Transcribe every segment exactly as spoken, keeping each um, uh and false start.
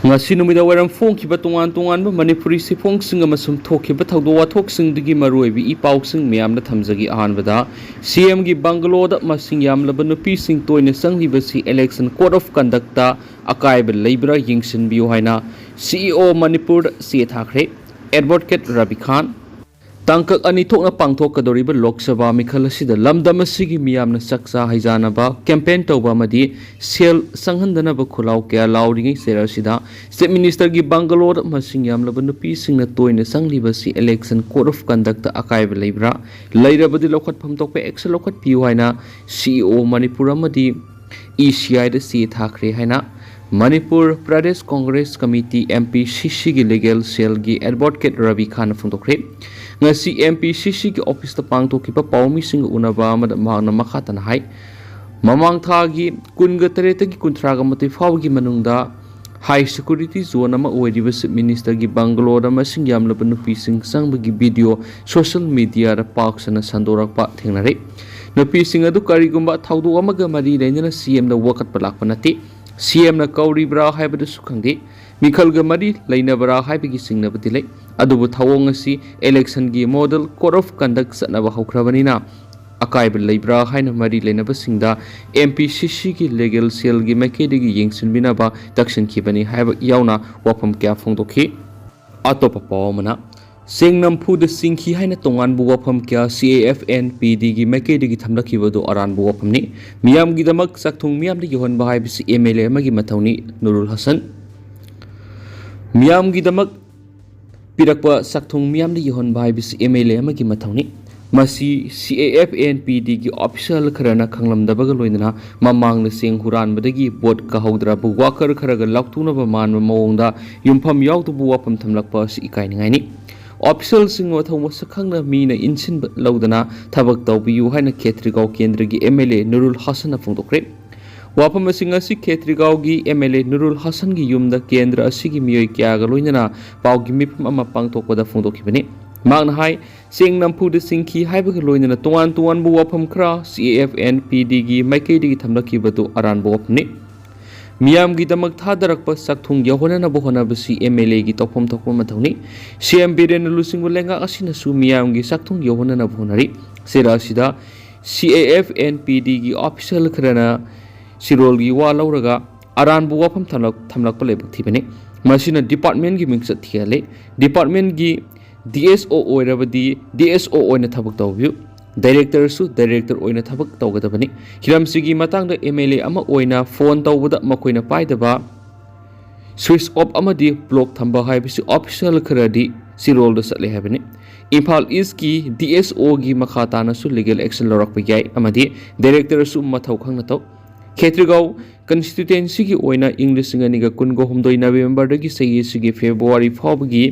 ꯉꯁꯤ ꯅꯨꯃꯤꯗꯥꯡ ꯋꯥꯏꯔꯝ ꯐꯣꯡꯈꯤꯕ ꯇꯣꯉꯥꯟ ꯇꯣꯉꯥꯟꯕ ꯃꯅꯤꯄꯨꯔꯤ ꯁꯤꯐꯣꯡꯁꯤꯡ ꯑꯃꯁꯨꯡ ꯊꯣꯛꯈꯤꯕ ꯊꯧꯗꯣꯛ ꯋꯥꯊꯣꯛꯁꯤꯡꯗꯨꯒꯤ ꯃꯔꯨꯑꯣꯏꯕ ꯏ ꯄꯥꯎꯁꯤꯡ ꯃꯌꯥꯝꯗ ꯊꯝꯖꯒꯦ꯫ ꯑꯍꯥꯟꯕꯗ, ꯁꯤ ꯑꯦꯝꯒꯤ ꯕꯪꯒꯂꯣꯗ ꯃꯁꯤꯡ ꯌꯥꯝꯂꯕ ꯅꯨꯄꯤꯁꯤꯡ ꯇꯣꯏꯅ ꯆꯪꯂꯤꯕꯁꯤ election code of conductꯇ ꯑꯀꯥꯏꯕ ꯂꯩꯕ꯭ꯔꯥ ꯌꯦꯡꯁꯤꯟꯕꯤꯌꯨ ꯍꯥꯏꯅ ꯁꯤ ꯏ ꯑꯣ ꯃꯅꯤꯄꯨꯔꯗ ꯆꯦ ꯊꯥꯈ꯭ꯔꯦ꯫ Advocate ꯔꯕꯤ ꯈꯥꯟ꯫ ꯇꯥꯡꯀꯛ ꯑꯅꯤ ꯊꯣꯛꯅ ꯄꯥꯡꯊꯣꯛꯀꯗꯧꯔꯤꯕ ꯂꯣꯛ ꯁꯚꯥ ꯃꯤꯈꯜ ꯑꯁꯤꯗ ꯂꯝꯗꯝ ꯑꯁꯤꯒꯤ ꯃꯤꯌꯥꯝꯅ ꯆꯥꯛꯆꯥ ꯍꯩꯖꯥꯅꯕ campaign ꯇꯧꯕ ꯑꯃꯗꯤ ꯁꯦꯜ ꯆꯪꯍꯟꯗꯅꯕ ꯈꯣꯜꯂꯥꯎ ꯀꯌꯥ ꯂꯥꯎꯔꯤꯉꯩ ꯆꯩꯔꯛ ꯑꯁꯤꯗ Chief Ministerꯒꯤ ꯕꯪꯒꯂꯣꯗ ꯃꯁꯤꯡ ꯌꯥꯝꯂꯕ ꯅꯨꯄꯤꯁꯤꯡꯅ ꯇꯣꯏꯅ ꯆꯪꯂꯤꯕꯁꯤ election code of conductꯇ ꯑꯀꯥꯏꯕ ꯂꯩꯕ꯭ꯔꯥ? ꯂꯩꯔꯕꯗꯤ ꯂꯧꯈꯠꯐꯝ ꯊꯣꯛꯄ action ꯂꯧꯈꯠꯄꯤꯌꯨ ꯍꯥꯏꯅ ꯁꯤ ꯏ ꯑꯣ ꯃꯅꯤꯄꯨꯔ ꯑꯃꯗꯤ ꯏ ꯁꯤ ꯑꯥꯏꯗ ꯆꯦ ꯊꯥꯈ꯭ꯔꯦ ꯍꯥꯏꯅ Manipur Pradesh Congress committee, M P ꯁꯤ ꯁꯤꯒꯤ legal cellꯒꯤ advocate ꯔꯕꯤ ꯈꯥꯟꯅ ꯐꯣꯡꯗꯣꯛꯈ꯭ꯔꯦ꯫ ꯉꯁꯤ ꯑꯦꯝ ꯄꯤ ꯁꯤ ꯁꯤꯒꯤ officeꯇ ꯄꯥꯡꯊꯣꯛꯈꯤꯕ ꯄꯥꯎꯃꯤꯁꯤꯡꯒ ꯎꯅꯕ ꯑꯃꯗ ꯃꯍꯥꯛꯅ ꯃꯈꯥ ꯇꯥꯅ ꯍꯥꯏ, ꯃꯃꯥꯡ ꯊꯥꯒꯤ ꯀꯨꯟꯒ ꯇꯔꯦꯠꯇꯒꯤ ꯀꯨꯟꯊ꯭ꯔꯥꯒ ꯃꯥꯊꯣꯏ ꯐꯥꯎꯕꯒꯤ ꯃꯅꯨꯡꯗ high security zone ꯑꯃ ꯑꯣꯏꯔꯤꯕ Chief Ministerꯒꯤ ꯕꯪꯒꯂꯣꯗ ꯃꯁꯤꯡ ꯌꯥꯝꯂꯕ ꯅꯨꯄꯤꯁꯤꯡ ꯆꯪꯕꯒꯤ video social mediaꯗ ꯄꯥꯛ ꯁꯟꯅ ꯁꯟꯗꯣꯔꯛꯄ ꯊꯦꯡꯅꯔꯦ꯫ ꯅꯨꯄꯤꯁꯤꯡ ꯑꯗꯨ ꯀꯔꯤꯒꯨꯝꯕ ꯊꯧꯗꯣꯛ ꯑꯃꯒ ꯃꯔꯤ ꯂꯩꯅꯅ ꯁꯤ ꯑꯦꯝꯗ ꯋꯥꯀꯠꯄ ꯂꯥꯛꯄ ꯅꯠꯇꯦ꯫ ꯁꯤ ꯑꯦꯝꯅ ꯀꯧꯔꯤꯕ꯭ꯔꯥ ꯍꯥꯏꯕꯗꯨꯁꯨ ꯈꯪꯗꯦ꯫ ꯃꯤꯈꯜꯒ ꯃꯔꯤ ꯂꯩꯅꯕ꯭ꯔꯥ ꯍꯥꯏꯕꯒꯤ ꯆꯤꯡꯅꯕꯗꯤ ꯂꯩ, ꯑꯗꯨꯕꯨ ꯊꯧꯑꯣꯡ ꯑꯁꯤ election ꯒꯤ model code of conduct ꯆꯠꯅꯕ ꯍꯧꯈ꯭ꯔꯕꯅꯤꯅ ꯑꯀꯥꯏꯕ ꯂꯩꯕ꯭ꯔꯥ ꯍꯥꯏꯅ ꯃꯔꯤ ꯂꯩꯅꯕꯁꯤꯡꯗ ꯑꯦꯝ ꯄꯤ ꯁꯤ ꯁꯤꯒꯤ legal cellꯒꯤ ꯃꯥꯏꯀꯩꯗꯒꯤ ꯌꯦꯡꯁꯤꯟꯕꯤꯅꯕ ꯇꯛꯁꯤꯟꯈꯤꯕꯅꯤ ꯍꯥꯏꯕ ꯌꯥꯎꯅ ꯋꯥꯐꯝ ꯀꯌꯥ ꯐꯣꯡꯗꯣꯛꯈꯤ꯫ ꯑꯇꯣꯞꯄ ꯄꯥꯎ ꯑꯃꯅ, ꯆꯦꯡ ꯅꯝꯐꯨꯗ ꯆꯤꯡꯈꯤ ꯍꯥꯏꯅ ꯇꯣꯉꯥꯟꯕ ꯋꯥꯐꯝ ꯀꯌꯥ ꯁꯤ ꯑꯦ ꯑꯦꯐ ꯑꯦꯟ ꯄꯤ ꯗꯤꯒꯤ ꯃꯥꯏꯀꯩꯗꯒꯤ ꯊꯝꯂꯛꯈꯤꯕꯗꯨ ꯑꯔꯥꯟꯕ ꯋꯥꯐꯝꯅꯤ꯫ ꯃꯤꯌꯥꯝꯒꯤꯗꯃꯛ ꯆꯥꯛꯊꯨꯡ ꯃꯤꯌꯥꯝꯗ ꯌꯧꯍꯟꯕ ꯍꯥꯏꯕꯁꯤ ꯑꯦꯝ ꯑꯦꯜ ꯑꯦ ꯑꯃꯒꯤ ꯃꯊꯧꯅꯤ, ꯅꯨꯔꯨꯜ ꯍꯁꯟ꯫ ꯃꯤꯌꯥꯝꯒꯤꯗꯃꯛ ꯄꯤꯔꯛꯄ ꯆꯥꯛꯊꯨꯡ ꯃꯤꯌꯥꯝꯗ ꯌꯧꯍꯟꯕ ꯍꯥꯏꯕꯁꯤ ꯑꯦꯝ ꯑꯦꯜ ꯑꯦ ꯑꯃꯒꯤ ꯃꯊꯧꯅꯤ꯫ ꯃꯁꯤ ꯁꯤ A F N P ꯗꯤꯒꯤ official ꯈꯔꯅ ꯈꯪꯂꯝꯗꯕꯒ ꯂꯣꯏꯅꯅ ꯃꯃꯥꯡꯗ ꯆꯦꯡ ꯍꯨꯔꯥꯟꯕꯗꯒꯤ vote ꯀꯥꯍꯧꯗ꯭ꯔꯕ worker ꯈꯔꯒ ꯂꯥꯎꯊꯣꯛꯅꯕ ꯃꯥꯟꯕ ꯃꯑꯣꯡꯗ ꯌꯨꯝꯐꯝ ꯌꯥꯎꯗꯕ ꯋꯥꯐꯝ ꯊꯝꯂꯛꯄ ꯑꯁꯤ ꯏꯀꯥꯏꯅꯤꯡꯉꯥꯏꯅꯤ꯫ Officialꯁꯤꯡ ꯃꯊꯧ ꯃꯁꯛ ꯈꯪꯅ ꯃꯤꯅ ꯏꯟꯁꯤꯟꯕ ꯂꯧꯗꯅ ꯊꯕꯛ ꯇꯧꯕꯤꯌꯨ ꯍꯥꯏꯅ ꯈꯦꯇ꯭ꯔꯤꯒꯥꯎ ꯀꯦꯟꯗ꯭ꯔꯒꯤ ꯑꯦꯝ ꯑꯦꯜ ꯑꯦ ꯅꯨꯔꯨꯜ ꯍꯁꯟꯅ ꯐꯣꯡꯗꯣꯛꯈ꯭ꯔꯦ꯫ ꯋꯥꯐꯝ ꯑꯁꯤ ꯉꯁꯤ ꯈꯦꯇ꯭ꯔꯤꯒꯥꯎꯒꯤ ꯑꯦꯝ ꯑꯦꯜ ꯑꯦ ꯅꯨꯔꯨꯜ ꯍꯁꯟꯒꯤ ꯌꯨꯝꯗ ꯀꯦꯟꯗ꯭ꯔ ꯑꯁꯤꯒꯤ ꯃꯤꯑꯣꯏ ꯀꯌꯥꯒ ꯂꯣꯏꯅꯅ ꯄꯥꯎꯒꯤ ꯃꯤꯐꯝ ꯑꯃ ꯄꯥꯡꯊꯣꯛꯄꯗ ꯐꯣꯡꯗꯣꯛꯈꯤꯕꯅꯤ꯫ ꯃꯍꯥꯛꯅ ꯍꯥꯏ, ꯆꯦꯡ ꯅꯝꯐꯨꯗ ꯆꯤꯡꯈꯤ ꯍꯥꯏꯕꯒ ꯂꯣꯏꯅꯅ ꯇꯣꯉꯥꯟ ꯇꯣꯉꯥꯟꯕ ꯋꯥꯐꯝ ꯈꯔ ꯁꯤ ꯑꯦ ꯑꯦꯐ ꯑꯦꯟ ꯄꯤ ꯗꯤꯒꯤ ꯃꯥꯏꯀꯩꯗꯒꯤ ꯊꯝꯂꯛꯈꯤꯕꯗꯨ ꯑꯔꯥꯟꯕ ꯋꯥꯐꯝꯅꯤ꯫ ꯃꯤꯌꯥꯝꯒꯤꯗꯃꯛ ꯊꯥꯗꯔꯛꯄ ꯆꯥꯛꯊꯨꯡ ꯌꯧꯍꯟꯅꯅꯕ ꯍꯣꯠꯅꯕꯁꯤ ꯑꯦꯝ ꯑꯦꯜ ꯑꯦꯒꯤ ꯇꯧꯐꯝ ꯊꯣꯛꯄ ꯃꯊꯧꯅꯤ꯫ ꯁꯤ ꯑꯦꯝ ꯕꯤꯔꯦꯟꯅ ꯂꯨꯆꯤꯡꯕ ꯂꯩꯉꯥꯛ ꯑꯁꯤꯅꯁꯨ ꯃꯤꯌꯥꯝꯒꯤ ꯆꯥꯛꯊꯨꯡ ꯌꯧꯍꯟꯅꯅꯕ ꯍꯣꯠꯅꯔꯤ꯫ ꯆꯦꯔꯥ ꯑꯁꯤꯗ ꯁꯤ A F N P ꯗꯤꯒꯤ official ꯈꯔꯅ ꯁꯤꯔꯣꯜꯒꯤ ꯋꯥ ꯂꯧꯔꯒ ꯑꯔꯥꯟꯕ ꯋꯥꯐꯝ ꯊꯝꯂꯛ-, ꯊꯝꯂꯛꯄ ꯂꯥꯏꯕꯛ ꯊꯤꯕꯅꯤ꯫ ꯃꯁꯤꯅ ꯗꯤꯄꯥꯔꯠꯃꯦꯟꯒꯤ ꯃꯤꯡꯆꯠ ꯊꯤꯍꯜꯂꯤ꯫ ꯗꯤꯄꯥꯔꯠꯃꯦꯟꯒꯤ ꯗꯤ ꯑꯦꯁ ꯑꯣ ꯑꯣꯏꯔꯕꯗꯤ ꯗꯤ ꯑꯦꯁ ꯑꯣ ꯑꯣꯏꯅ ꯊꯕꯛ ꯇꯧꯕꯤꯌꯨ꯫ ꯗꯥꯏꯔꯦꯛꯇꯔꯁꯨ ꯗꯥꯏꯔꯦꯛꯇꯔ ꯑꯣꯏꯅ ꯊꯕꯛ ꯇꯧꯒꯗꯕꯅꯤ꯫ ꯍꯤꯔꯝꯁꯤꯒꯤ ꯃꯇꯥꯡꯗ ꯑꯦꯝ ꯑꯦꯜ ꯑꯦ ꯑꯃ ꯑꯣꯏꯅ ꯐꯣꯟ ꯇꯧꯕꯗ ꯃꯈꯣꯏꯅ ꯄꯥꯏꯗꯕ, ꯁ꯭ꯋꯤꯆ ꯑꯣꯐ ꯑꯃꯗꯤ ꯕ꯭ꯂꯣꯛ ꯊꯝꯕ ꯍꯥꯏꯕꯁꯤ ꯑꯣꯐꯤꯁꯤꯌꯦꯜ ꯈꯔꯗꯤ ꯁꯤꯔꯣꯜꯗ ꯆꯠꯂꯦ ꯍꯥꯏꯕꯅꯤ꯫ ꯏꯝꯐꯥꯜ ꯏꯁꯀꯤ ꯗꯤ ꯑꯦꯁ ꯑꯣꯒꯤ ꯃꯈꯥ ꯇꯥꯅꯁꯨ ꯂꯤꯒꯦꯜ ꯑꯦꯛꯁꯟ ꯂꯧꯔꯛꯄ ꯌꯥꯏ ꯑꯃꯗꯤ ꯗꯥꯏꯔꯦꯛꯇꯔꯁꯨ ꯃꯊꯧ ꯈꯪꯅ ꯇꯧ꯫ ꯈꯦꯇ꯭ꯔꯤꯒꯥꯎ ꯀꯟꯁꯇꯤꯇ꯭ꯋꯦꯟꯁꯤꯒꯤ ꯑꯣꯏꯅ ꯏꯪ ꯂꯤꯁꯤꯡ ꯑꯅꯤꯒ ꯀꯨꯟꯒ ꯍꯨꯝꯗꯣꯏ ꯅꯕꯦꯝꯕꯔꯗꯒꯤ ꯆꯍꯤ ꯑꯁꯤꯒꯤ ꯐꯦꯕ꯭ꯔꯨꯋꯥꯔꯤ ꯐꯥꯎꯕꯒꯤ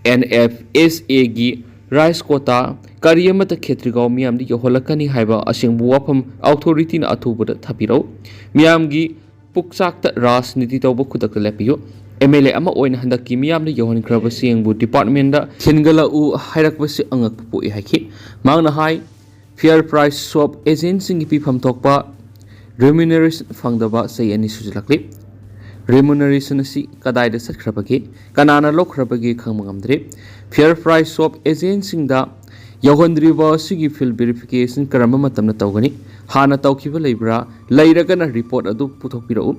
ꯑꯦꯟ ꯑꯦꯐ ꯑꯦꯁ ꯑꯦꯒꯤ ꯔꯥꯏꯁ ꯀꯣꯇꯥ ꯀꯔꯤ ꯑꯃꯠꯇ ꯈꯦꯇ꯭ꯔꯤꯒꯥꯎ ꯃꯤꯌꯥꯝꯗ ꯌꯧꯍꯜꯂꯛꯀꯅꯤ ꯍꯥꯏꯕ ꯑꯁꯦꯡꯕ ꯋꯥꯐꯝ ꯑꯣꯊꯣꯔꯤꯇꯤꯅ ꯑꯊꯨꯕꯗ ꯊꯥꯕꯤꯔꯛꯎ꯫ ꯃꯤꯌꯥꯝꯒꯤ ꯄꯨꯛꯆꯥꯛꯇ ꯔꯥꯖꯅꯤꯇꯤ ꯇꯧꯕ ꯈꯨꯗꯛꯇ ꯂꯦꯞꯄꯤꯌꯨ꯫ ꯑꯦꯝ ꯑꯦꯜ ꯑꯦ ꯑꯃ ꯑꯣꯏꯅ ꯍꯟꯗꯛꯀꯤ ꯃꯤꯌꯥꯝꯅ ꯌꯧꯍꯟꯈ꯭ꯔꯕ ꯆꯦꯡꯕꯨ ꯗꯤꯄꯥꯔꯠꯃꯦꯟꯗ ꯊꯤꯟꯒꯠꯂꯛꯎ ꯍꯥꯏꯔꯛꯄꯁꯤ ꯑꯉꯛꯄ ꯄꯣꯛꯏ ꯍꯥꯏꯈꯤ꯫ ꯃꯍꯥꯛꯅ ꯍꯥꯏ, ꯐꯤꯌꯔ ꯄ꯭ꯔꯥꯏꯁ ꯁꯣꯞ ꯑꯦꯖꯦꯟꯁꯤꯡꯒꯤ ꯄꯤꯐꯝ ꯊꯣꯛꯄ ꯔꯤꯃ꯭ꯌꯨꯅꯔꯦꯁꯟ ꯐꯪꯗꯕ ꯆꯍꯤ ꯑꯅꯤ ꯁꯨꯖꯤꯜꯂꯛꯂꯤ꯫ ꯔꯤꯃ꯭ꯌꯨꯅꯔꯦꯁꯟ ꯑꯁꯤ ꯀꯗꯥꯏꯗ ꯆꯠꯈ꯭ꯔꯕꯒꯦ, ꯀꯅꯥꯅ ꯂꯧꯈ꯭ꯔꯕꯒꯦ ꯈꯪꯕ ꯉꯝꯗ꯭ꯔꯤ꯫ ꯐꯤꯌꯔ ꯄ꯭ꯔꯥꯏꯁ ꯁꯣꯞ ꯑꯦꯖꯦꯟꯁꯤꯡꯗ ꯌꯧꯍꯟꯗ꯭ꯔꯤꯕ ꯑꯁꯤꯒꯤ ꯐꯤꯜ ꯚꯦꯔꯤꯐꯤꯀꯦꯁꯟ ꯀꯔꯝꯕ ꯃꯇꯝꯗ ꯇꯧꯒꯅꯤ? ꯍꯥꯟꯅ ꯇꯧꯈꯤꯕ ꯂꯩꯕ꯭ꯔꯥ? ꯂꯩꯔꯒꯅ ꯔꯤꯄꯣꯔꯠ ꯑꯗꯨ ꯄꯨꯊꯣꯛꯄꯤꯔꯛꯎ꯫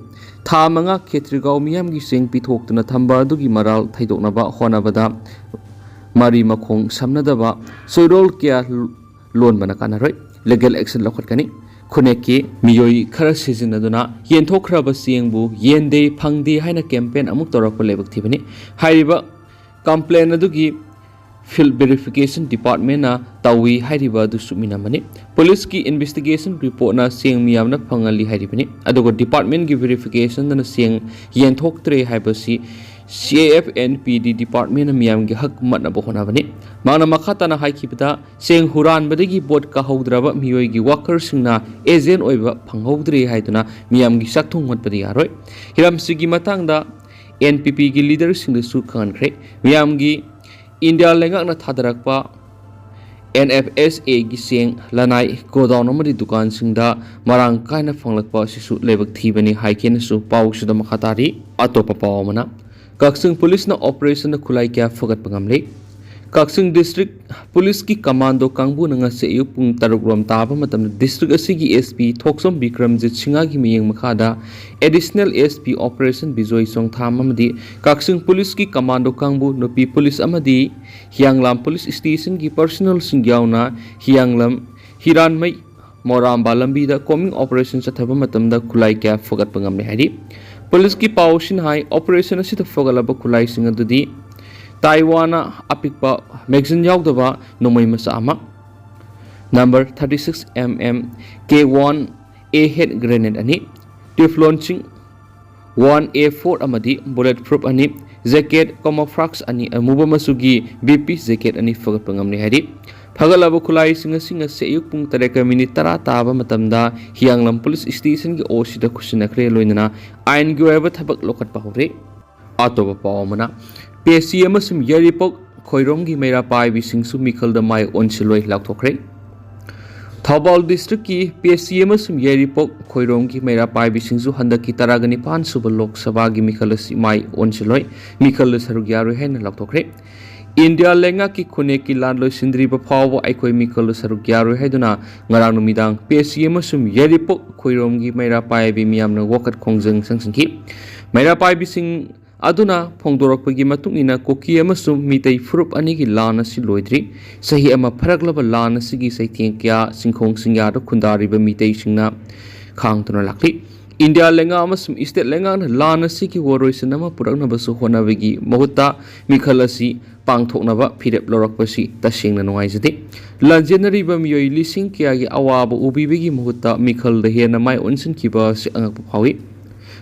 ꯊꯥ ꯃꯉꯥ ꯈꯦꯇ꯭ꯔꯤꯒꯥꯎ ꯃꯤꯌꯥꯝꯒꯤ ꯆꯦꯡ ꯄꯤꯊꯣꯛꯇꯨꯅ ꯊꯝꯕ ꯑꯗꯨꯒꯤ ꯃꯔꯥꯜ ꯊꯩꯗꯣꯛꯅꯕ ꯍꯣꯠꯅꯕꯗ ꯃꯔꯤ ꯃꯈꯣꯡ ꯁꯝꯅꯗꯕ ꯆꯣꯏꯔꯣꯜ ꯀꯌꯥ ꯂꯣꯟꯕꯅ ꯀꯥꯟꯅꯔꯣꯏ꯫ Legal action ꯂꯧꯈꯠꯀꯅꯤ꯫ ꯈꯨꯟꯅꯦꯛꯀꯤ ꯃꯤꯑꯣꯏ ꯈꯔ ꯁꯤꯖꯤꯟꯅꯗꯨꯅ ꯌꯦꯟꯊꯣꯛꯈ꯭ꯔꯕ ꯆꯦꯡꯕꯨ ꯌꯦꯟꯗꯦ, ꯐꯪꯗꯦ ꯍꯥꯏꯅ ꯀꯦꯝꯄꯦꯟ ꯑꯃꯨꯛ ꯇꯧꯔꯛꯄ ꯂꯥꯏꯕꯛ ꯊꯤꯕꯅꯤ꯫ ꯍꯥꯏꯔꯤꯕ ꯀꯝꯄ꯭ꯂꯦꯟ ꯑꯗꯨꯒꯤ ꯐꯤꯜ ꯚꯦꯔꯤꯐꯤꯀꯦꯁꯟ ꯗꯤꯄꯥꯔꯠꯃꯦꯟꯅ ꯇꯧꯏ ꯍꯥꯏꯔꯤꯕ ꯑꯗꯨꯁꯨ ꯃꯤꯅꯝꯕꯅꯤ꯫ ꯄꯨꯂꯤꯁꯀꯤ ꯏꯟꯚꯦꯁꯇꯤꯒꯦꯁꯟ ꯔꯤꯄꯣꯔꯠꯅ ꯆꯦꯡ ꯃꯤꯌꯥꯝꯅ ꯐꯪꯍꯜꯂꯤ ꯍꯥꯏꯔꯤꯕꯅꯤ꯫ ꯑꯗꯨꯒ ꯗꯤꯄꯥꯔꯠꯃꯦꯟꯒꯤ ꯚꯦꯔꯤꯐꯤꯀꯦꯁꯟꯗꯅ ꯆꯦꯡ ꯌꯦꯟꯊꯣꯛꯇ꯭ꯔꯦ ꯍꯥꯏꯕꯁꯤ ꯁꯤ ꯑꯦ ꯑꯦꯐ ꯑꯦꯟ ꯄꯤ ꯗꯤ ꯗꯤꯄꯥꯔꯠꯃꯦꯟꯅ ꯃꯤꯌꯥꯝꯒꯤ ꯍꯛ ꯃꯠꯅꯕ ꯍꯣꯠꯅꯕꯅꯤ꯫ ꯃꯍꯥꯛꯅ ꯃꯈꯥ ꯇꯥꯅ ꯍꯥꯏꯈꯤꯕꯗ, ꯆꯦꯡ ꯍꯨꯔꯥꯟꯕꯗꯒꯤ ꯚꯣꯠ ꯀꯥꯍꯧꯗ꯭ꯔꯕ ꯃꯤꯑꯣꯏꯒꯤ ꯋꯥꯀꯔꯁꯤꯡꯅ ꯑꯦꯖꯦꯟ ꯑꯣꯏꯕ ꯐꯪꯍꯧꯗ꯭ꯔꯦ ꯍꯥꯏꯗꯨꯅ ꯃꯤꯌꯥꯝꯒꯤ ꯆꯥꯛꯊꯨꯡ ꯃꯠꯄꯗꯤ ꯌꯥꯔꯣꯏ꯫ ꯍꯤꯔꯝꯁꯤꯒꯤ ꯃꯇꯥꯡꯗ ꯑꯦꯟ ꯄꯤ ꯄꯤꯒꯤ ꯂꯤꯗꯔꯁꯤꯡꯗꯁꯨ ꯈꯪꯍꯟꯈ꯭ꯔꯦ꯫ ꯃꯤꯌꯥꯝꯒꯤ ꯏꯟꯗꯤꯌꯥ ꯂꯩꯉꯥꯛꯅ ꯊꯥꯗꯔꯛꯄ ꯑꯦꯟ ꯑꯦꯐ ꯑꯦꯁ ꯑꯦꯒꯤ ꯆꯦꯡ, ꯂꯅꯥꯏ ꯒꯣꯗꯥꯎꯟ ꯑꯃꯗꯤ ꯗꯨꯀꯥꯟꯁꯤꯡꯗ ꯃꯔꯥꯡ ꯀꯥꯏꯅ ꯐꯪꯂꯛꯄ ꯑꯁꯤꯁꯨ ꯂꯥꯏꯕꯛ ꯊꯤꯕꯅꯤ ꯍꯥꯏꯈꯤꯅꯁꯨ ꯄꯥꯎꯁꯤꯗ ꯃꯈꯥ ꯇꯥꯔꯤ꯫ ꯑꯇꯣꯞꯄ ꯄꯥꯎ ꯑꯃꯅ, ꯀꯛꯆꯤꯡ ꯄꯨꯂꯤꯁꯅ ꯑꯣꯄꯔꯦꯁꯟꯗ ꯈꯨꯠꯂꯥꯏ ꯀꯌꯥ ꯐꯒꯠꯄ ꯉꯝꯂꯦ꯫ ꯀꯛꯆꯤꯡ ꯗꯤꯁꯇ꯭ꯔꯤꯛ ꯄꯨꯂꯤꯁꯀꯤ ꯀꯃꯥꯟꯗꯣ ꯀꯥꯡꯕꯨꯅ ꯉꯁꯤ ꯑꯌꯨꯛ ꯄꯨꯡ ꯇꯔꯨꯛ ꯔꯣꯝ ꯇꯥꯕ ꯃꯇꯝꯗ ꯗꯤꯁꯇ꯭ꯔꯤꯛ ꯑꯁꯤꯒꯤ ꯑꯦꯁ ꯄꯤ ꯊꯣꯛꯆꯣꯝ ꯕꯤꯀ꯭ꯔꯝꯖꯤꯠ ꯁꯤꯡꯍꯒꯤ ꯃꯤꯠꯌꯦꯡ ꯃꯈꯥꯗ additional S P operation Bijoy ꯆꯣꯡꯊꯥꯝ ꯑꯃꯗꯤ ꯀꯛꯆꯤꯡ ꯄꯨꯂꯤꯁꯀꯤ ꯀꯃꯥꯟꯗꯣ ꯀꯥꯡꯕꯨ, ꯅꯨꯄꯤ ꯄꯨꯂꯤꯁ ꯑꯃꯗꯤ ꯍꯤꯌꯥꯡꯂꯥꯝ ꯄꯨꯂꯤꯁ ꯁ꯭ꯇꯦꯁꯟꯒꯤ ꯄꯔꯁꯅꯦꯜꯁꯤꯡ ꯌꯥꯎꯅ ꯍꯤꯌꯥꯡꯂꯝ ꯍꯤꯔꯥꯟꯃꯩ ꯃꯣꯔꯥꯝꯕꯥ ꯂꯝꯕꯤꯗ ꯀꯣꯝꯕꯤꯡ ꯑꯣꯄꯔꯦꯁꯟ ꯆꯠꯊꯕ ꯃꯇꯝꯗ ꯈꯨꯠꯂꯥꯏ ꯀꯌꯥ ꯐꯒꯠꯄ ꯉꯝꯂꯦ ꯍꯥꯏꯔꯤ꯫ ꯄꯨꯂꯤꯁꯀꯤ ꯄꯥꯎꯁꯤꯅ ꯍꯥꯏ, ꯑꯣꯄꯔꯦꯁꯟ ꯑꯁꯤꯗ ꯐꯒꯠꯂꯕ ꯈꯨꯠꯂꯥꯏꯁꯤꯡ ꯑꯗꯨꯗꯤ ꯇꯥꯏꯋꯥꯅ ꯑꯄꯤꯛꯄ ꯃꯦꯒꯖꯤꯟ ꯌꯥꯎꯗꯕ ꯅꯣꯡꯃꯩ ꯃꯆꯥ ꯑꯃ, number thirty six M M K one A hand grenade ꯑꯅꯤ, ꯇꯤꯐꯂꯣꯟꯁꯤꯡ ꯋꯥꯟ ꯑꯦ ꯐꯣꯔ ꯑꯃꯗꯤ ꯕꯨꯂꯦꯠ ꯄ꯭ꯔꯨꯐ ꯑꯅꯤ, ꯖꯦꯀꯦꯠ, ꯀꯣꯃꯣꯐ꯭ꯔꯥꯛꯁ ꯑꯅꯤ, ꯑꯃꯨꯕ ꯃꯆꯨꯒꯤ ꯕꯤ ꯄꯤ ꯖꯦꯀꯦꯠ ꯑꯅꯤ ꯐꯒꯠꯄ ꯉꯝꯂꯦ ꯍꯥꯏꯔꯤ꯫ ꯐꯒꯠꯂꯕ ꯈꯨꯠꯂꯥꯏꯁꯤꯡ ꯑꯁꯤ ꯉꯁꯤ ꯑꯌꯨꯛ ꯄꯨꯡ ꯇꯔꯦꯠꯀ ꯃꯤꯅꯤꯠ ꯇꯔꯥ ꯇꯥꯕ ꯃꯇꯝꯗ ꯍꯤꯌꯥꯡꯂꯝ ꯄꯨꯂꯤꯁ ꯁ꯭ꯇꯦꯁꯟꯒꯤ ꯑꯣ ꯁꯤꯗ ꯈꯨꯠꯁꯤꯟꯅꯈ꯭ꯔꯦ, ꯂꯣꯏꯅꯅ ꯑꯥꯏꯟꯒꯤ ꯑꯣꯏꯕ ꯊꯕꯛ ꯂꯧꯈꯠꯄ ꯍꯧꯔꯦ꯫ ꯑꯇꯣꯞꯄ ꯄꯥꯎ ꯑꯃꯅ, ꯄꯦꯁꯤ ꯑꯃꯁꯨꯡ ꯌꯥꯏꯔꯤꯄꯣꯛ ꯈꯣꯏꯔꯣꯝꯒꯤ ꯃꯩꯔꯥ ꯄꯥꯏꯕꯤꯁꯤꯡꯁꯨ ꯃꯤꯈꯜꯗ ꯃꯥꯏ ꯑꯣꯟꯁꯤꯜꯂꯣꯏ ꯂꯥꯎꯊꯣꯛꯈ꯭ꯔꯦ꯫ ꯊꯧꯕꯥꯜ ꯗꯤꯁꯇ꯭ꯔꯤꯛꯀꯤ ꯄꯦꯁꯤ ꯑꯃꯁꯨꯡ ꯌꯥꯏꯔꯤꯄꯣꯛ ꯈꯣꯏꯔꯣꯝꯒꯤ ꯃꯩꯔꯥ ꯄꯥꯏꯕꯤꯁꯤꯡꯁꯨ ꯍꯟꯗꯛꯀꯤ ꯇꯔꯥꯒ ꯅꯤꯄꯥꯟ ꯁꯨꯕ ꯂꯣꯛ ꯁꯚꯥꯒꯤ ꯃꯤꯈꯜ ꯑꯁꯤ ꯃꯥꯏ ꯑꯣꯟꯁꯤꯜꯂꯣꯏ, ꯃꯤꯈꯜꯗ ꯁꯔꯨꯛ ꯌꯥꯔꯣꯏ ꯍꯥꯏꯅ ꯂꯥꯎꯊꯣꯛꯈ꯭ꯔꯦ꯫ ꯏꯟꯗꯤꯌꯥ ꯂꯩꯉꯥꯛꯀꯤ ꯈꯨꯟꯅꯦꯛꯀꯤ ꯂꯥꯟ ꯂꯣꯏꯁꯤꯟꯗ꯭ꯔꯤꯕ ꯐꯥꯎꯕ ꯑꯩꯈꯣꯏ ꯃꯤꯈꯜꯗ ꯁꯔꯨꯛ ꯌꯥꯔꯣꯏ ꯍꯥꯏꯗꯨꯅ ꯉꯔꯥꯡ ꯅꯨꯃꯤꯗꯥꯡ ꯄꯦꯁꯤ ꯑꯃꯁꯨꯡ ꯌꯥꯏꯔꯤꯄꯣꯛ ꯈꯣꯏꯔꯣꯝꯒꯤ ꯃꯩꯔꯥ ꯄꯥꯏꯕꯤ ꯃꯤꯌꯥꯝꯅ ꯋꯥꯀꯠ ꯈꯣꯡꯖꯪ ꯆꯪꯁꯤꯟꯈꯤ꯫ ꯃꯩꯔꯥ ꯄꯥꯏꯕꯤꯁꯤꯡ ꯑꯗꯨꯅ ꯐꯣꯡꯗꯣꯔꯛꯄꯒꯤ ꯃꯇꯨꯡ ꯏꯟꯅ ꯀꯨꯀꯤ ꯑꯃꯁꯨꯡ ꯃꯤꯇꯩ ꯐꯨꯔꯨꯞ ꯑꯅꯤꯒꯤ ꯂꯥꯟ ꯑꯁꯤ ꯂꯣꯏꯗ꯭ꯔꯤ꯫ ꯆꯍꯤ ꯑꯃ ꯐꯥꯔꯛꯂꯕ ꯂꯥꯟ ꯑꯁꯤꯒꯤ ꯆꯩꯊꯦꯡ ꯀꯌꯥ ꯆꯤꯡꯈꯣꯡ ꯆꯤꯡꯌꯥꯗ ꯈꯨꯟꯗꯥꯔꯤꯕ ꯃꯤꯇꯩꯁꯤꯡꯅ ꯈꯥꯡꯗꯨꯅ ꯂꯥꯛꯂꯤ꯫ ꯏꯟꯗꯤꯌꯥ ꯂꯩꯉꯥꯛ ꯑꯃꯁꯨꯡ ꯏꯁꯇꯦꯠ ꯂꯩꯉꯥꯛꯅ ꯂꯥꯟ ꯑꯁꯤꯒꯤ ꯋꯥꯔꯣꯏꯁꯤꯟ ꯑꯃ ꯄꯨꯔꯛꯅꯕꯁꯨ ꯍꯣꯠꯅꯕꯒꯤ ꯃꯍꯨꯠꯇ ꯃꯤꯈꯜ ꯑꯁꯤ ꯄꯥꯡꯊꯣꯛꯅꯕ ꯐꯤꯔꯦꯞ ꯂꯧꯔꯛꯄꯁꯤ ꯇꯁꯦꯡꯅ ꯅꯨꯡꯉꯥꯏꯖꯗꯦ꯫ ꯂꯥꯟꯖꯦꯟꯅꯔꯤꯕ ꯃꯤꯑꯣꯏ ꯂꯤꯁꯤꯡ ꯀꯌꯥꯒꯤ ꯑꯋꯥꯕ ꯎꯕꯤꯕꯒꯤ ꯃꯍꯨꯠꯇ ꯃꯤꯈꯜꯗ ꯍꯦꯟꯅ ꯃꯥꯏ ꯑꯣꯟꯁꯤꯟꯈꯤꯕ ꯑꯁꯤ ꯑꯉꯛꯄ ꯐꯥꯎꯏ꯫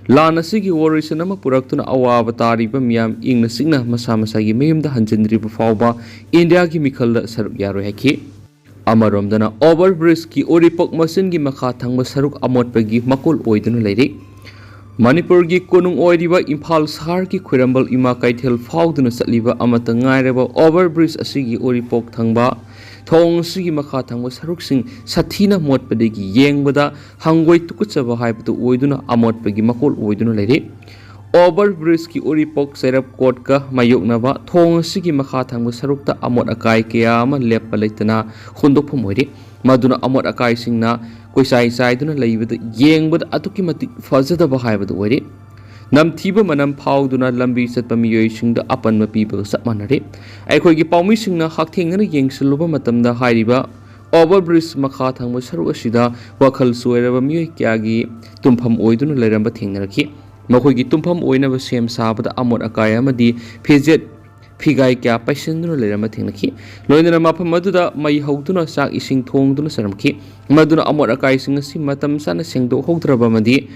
ꯂꯥꯟ ꯑꯁꯤꯒꯤ ꯋꯥꯔꯣꯏꯁꯤꯟ ꯑꯃ ꯄꯨꯔꯛꯇꯨꯅ ꯑꯋꯥꯕ ꯇꯥꯔꯤꯕ ꯃꯤꯌꯥꯝ ꯏꯪꯅ ꯆꯤꯛꯅ ꯃꯁꯥ ꯃꯁꯥꯒꯤ ꯃꯌꯨꯝꯗ ꯍꯟꯖꯤꯟꯗ꯭ꯔꯤꯕ ꯐꯥꯎꯕ ꯏꯟꯗꯤꯌꯥꯒꯤ ꯃꯤꯈꯜꯗ ꯁꯔꯨꯛ ꯌꯥꯔꯣꯏ ꯍꯥꯏꯈꯤ꯫ ꯑꯃꯔꯣꯝꯗꯅ, ꯑꯣꯚꯔ ꯕ꯭ꯔꯤꯖꯀꯤ ꯎꯔꯤꯄꯣꯛ ꯃꯆꯤꯟꯒꯤ ꯃꯈꯥ ꯊꯪꯕ ꯁꯔꯨꯛ ꯑꯃꯣꯠꯄꯒꯤ ꯃꯀꯣꯜ ꯑꯣꯏꯗꯨꯅ ꯂꯩꯔꯤ꯫ ꯃꯅꯤꯄꯨꯔꯒꯤ ꯀꯣꯅꯨꯡ ꯑꯣꯏꯔꯤꯕ ꯏꯝꯐꯥꯜ ꯁꯍꯔꯒꯤ ꯈ꯭ꯋꯥꯏꯔꯝꯕꯟ ꯏꯃꯥ ꯀꯩꯊꯦꯜ ꯐꯥꯎꯗꯨꯅ ꯆꯠꯂꯤꯕ ꯑꯃꯠꯇ ꯉꯥꯏꯔꯕ ꯑꯣꯚꯔ ꯕ꯭ꯔꯤꯖ ꯑꯁꯤꯒꯤ ꯎꯔꯤꯄꯣꯛ ꯊꯪꯕ ꯊꯣꯡ ꯑꯁꯤꯒꯤ ꯃꯈꯥ ꯊꯪꯕ ꯁꯔꯨꯛꯁꯤꯡ ꯁꯥꯊꯤꯅ ꯃꯣꯠꯄꯗꯒꯤ ꯌꯦꯡꯕꯗ ꯍꯪꯒꯣꯏ ꯇꯨꯀꯠꯆꯕ ꯍꯥꯏꯕꯗꯨ ꯑꯣꯏꯗꯨꯅ ꯑꯃꯣꯠꯄꯒꯤ ꯃꯀꯣꯜ ꯑꯣꯏꯗꯨꯅ ꯂꯩꯔꯤ꯫ Over bridgeꯀꯤ ꯎꯔꯤꯄꯣꯛ ꯆꯩꯔꯞ ꯀꯣꯔꯠꯀ ꯃꯥꯌꯣꯛꯅꯕ ꯊꯣꯡ ꯑꯁꯤꯒꯤ ꯃꯈꯥ ꯊꯪꯕ ꯁꯔꯨꯛꯇ ꯑꯃꯣꯠ ꯑꯀꯥꯏ ꯀꯌꯥ ꯑꯃ ꯂꯦꯞꯄ ꯂꯩꯇꯅ ꯍꯨꯟꯗꯣꯛꯐꯝ ꯑꯣꯏꯔꯤ꯫ ꯃꯗꯨꯅ ꯑꯃꯣꯠ ꯑꯀꯥꯏꯁꯤꯡꯅ ꯀꯣꯏꯆꯥꯏ ꯆꯥꯏꯗꯨꯅ ꯂꯩꯕꯗ ꯌꯦꯡꯕꯗ ꯑꯗꯨꯛꯀꯤ ꯃꯇꯤꯛ ꯐꯖꯗꯕ ꯍꯥꯏꯕꯗꯨ ꯑꯣꯏꯔꯤ꯫ ꯅꯝꯊꯤꯕ ꯃꯅꯝ ꯐꯥꯎꯗꯨꯅ ꯂꯝꯕꯤ ꯆꯠꯄ ꯃꯤꯑꯣꯏꯁꯤꯡꯗ ꯑꯄꯟꯕ ꯄꯤꯕꯒ ꯆꯞ ꯃꯥꯟꯅꯔꯦ꯫ ꯑꯩꯈꯣꯏꯒꯤ ꯄꯥꯎꯃꯤꯁꯤꯡꯅ ꯍꯛꯊꯦꯡꯅꯅ ꯌꯦꯡꯁꯤꯜꯂꯨꯕ ꯃꯇꯝꯗ ꯍꯥꯏꯔꯤꯕ over bridge ꯃꯈꯥ ꯊꯪꯕ ꯁꯔꯨꯛ ꯑꯁꯤꯗ ꯋꯥꯈꯜ ꯆꯣꯏꯔꯕ ꯃꯤꯑꯣꯏ ꯀꯌꯥꯒꯤ ꯇꯨꯝꯐꯝ ꯑꯣꯏꯗꯨꯅ ꯂꯩꯔꯝꯕ ꯊꯦꯡꯅꯔꯛꯈꯤ꯫ ꯃꯈꯣꯏꯒꯤ ꯇꯨꯝꯐꯝ ꯑꯣꯏꯅꯕ ꯁꯦꯝ ꯁꯥꯕꯗ ꯑꯃꯣꯠ ꯑꯀꯥꯏ ꯑꯃꯗꯤ ꯐꯤꯖꯦꯠ ꯐꯤꯒꯥꯏ ꯀꯌꯥ ꯄꯩꯁꯤꯟꯗꯨꯅ ꯂꯩꯔꯝꯕ ꯊꯦꯡꯅꯈꯤ꯫ ꯂꯣꯏꯅꯅ ꯃꯐꯝ ꯑꯗꯨꯗ ꯃꯩ ꯍꯧꯗꯨꯅ ꯆꯥꯛ ꯏꯁꯤꯡ ꯊꯣꯡꯗꯨꯅ ꯆꯥꯔꯝꯈꯤ꯫ ꯃꯗꯨꯅ ꯑꯃꯣꯠ ꯑꯀꯥꯏꯁꯤꯡ ꯑꯁꯤ ꯃꯇꯝ ꯆꯥꯅ ꯁꯦꯡꯗꯣꯛꯍꯧꯗ꯭ꯔꯕ ꯑꯃꯗꯤ